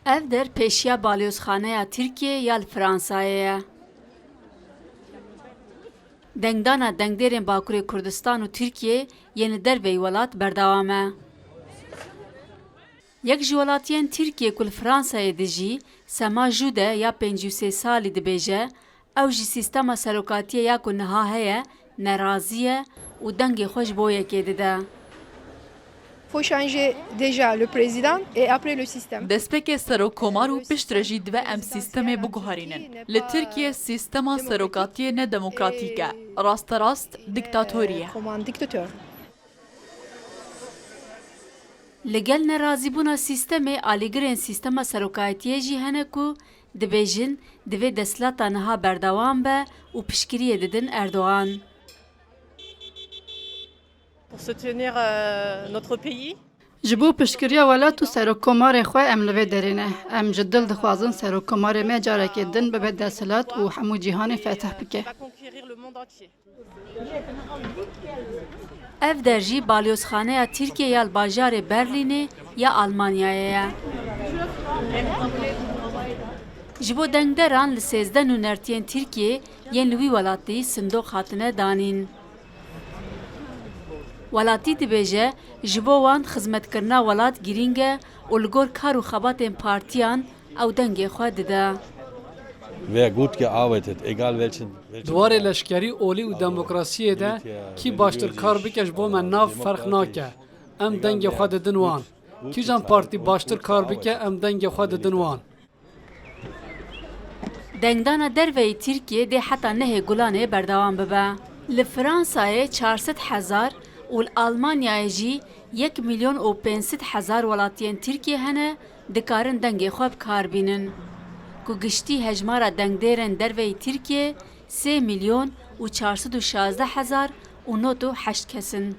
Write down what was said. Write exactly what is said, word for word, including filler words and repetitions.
Ev der pêşiya balyozxaneya Tirkiyê ya li Fransayê ye. Dengdana dengdêrên Bakurê Kurdistan û Tirkiyê yên li derveyî welat berdewam e. Yek ji welatiyên Tirkiyê ku li Fransayê dijî, Sema Jûde ya pêncî û sê salî dibêje, ew jî sîstema serokatiyê ya ku niha heye, nerazî ye û dengê xwe ji bo yekê dide. Faut changer déjà le président et après le système. Destpêkê serokkomar û piştre jî divê em sîstemê biguherînin. Li Tirkiyê sîstema serokatiyê ne demokratîk e. Rasterast diktatorî ye. Comme un dictateur. Li gel nerazîbûna sîstemê, alîgirên sîstema serokayetiyê jî hene ku dibêjin, divê desthilata niha berdewam be û piştgiriyê didin Erdogan. Pour soutenir, euh, notre pays. Ji bo piştgiriya welat û serokkomarê xwe em li vê derê ne. Em ji dil dixwazin serokkomarê me carekê din bibe desthilat û hemû cîhanê fetih bike. Va conquérir le monde entier. Ev der jî balyozxaneya Tirkiyê ya li bajarê Berlînê ya Almanyayê ye. Ji bo dengderan li sêzdeh nûnertiyên Tirkiyê yên li wî welatî sindoq hatine danîn. Welatî dibêje, ji bo wan xizmetkirina welat girîng e û li gor kar û xebatên partiyan ew dengê xwe dide. Wer gut gearbeitet, egal welchen, welchen Di warê leşkerî, olî û demokrasiyê de kî baştir kar bike ji bo me nav ferq nake. Em dengê xwe didin wan. Kîjan partî baştir kar bike, em dengê xwe didin wan. Dengdana derveyî Tirkiyê dê heta nehê Gulanê berdewam bibe. Li Fransayê çar sed hezar û li Almanyayê jî yek milyon û pênc sed hezar welatiyên Tirkiyê hene, dikarin dengê xwe bi kar bînin. Ku giştî hejmara dengdêrên derveyî Tirkiyê sê milyon û çar sed û şazdeh hezar û nod û heşt kes in.